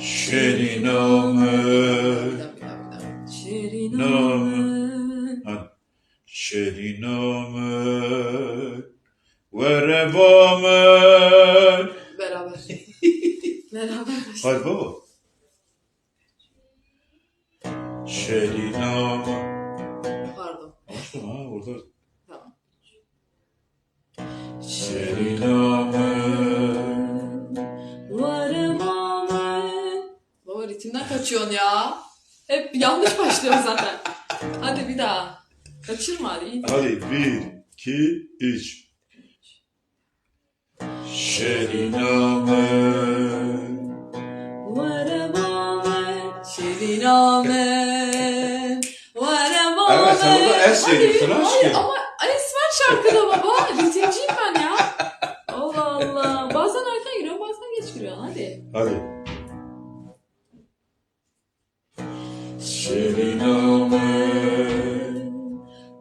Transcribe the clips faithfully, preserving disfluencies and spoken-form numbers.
Şêrîna min. Bir daha, bir daha, bir daha. Şêrîna min. Ha. Şêrîna min. Were ba min. Beraber. Beraber. Hay baba. Şêrîna min. Pardon. Açtım ha, orada. Tamam. Şêrîna min. Were ba min. Baba, ritimden kaçıyorsun ya. Hep yanlış başlıyor zaten. Hadi bir daha. Kaçırma, hadi, iyi. Hadi, bir, iki, üç. Şêrîna min. Were ba min. Şêrîna min. Were ba min. Evet, sen orada el çekiyorsun aşkım. Hayır, ama resmen şarkıda baba. Ritimciyim ben ya. Allah Allah. Bazen erken giriyorum, bazen geç giriyorum. Hadi. Hadi. Şêrîna min,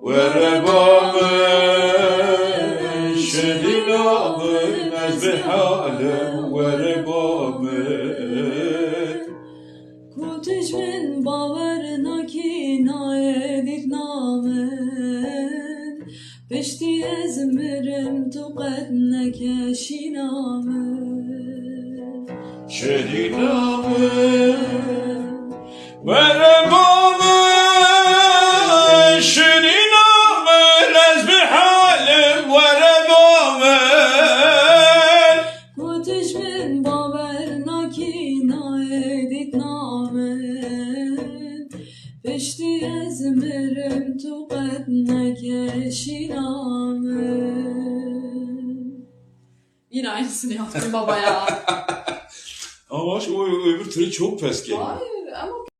were ba min, şêrîna min, ez bêhal im, were ba min. Ku tu ji min bawer nakî, nayê dîtina min. Piştî ez mirim, tu qet neke şîna min. Şêrîna min, were ba min, şêrîna min, ez bêhal im, were ba min. Ku tu ji min bawer nakî, nayê dîtina min. Piştî ez mirim, tu qet neke şîna min. Yine aynısını yaptım baba ya. Ama baş, o, o öbür türlü çok pes geldi. Hayır, ama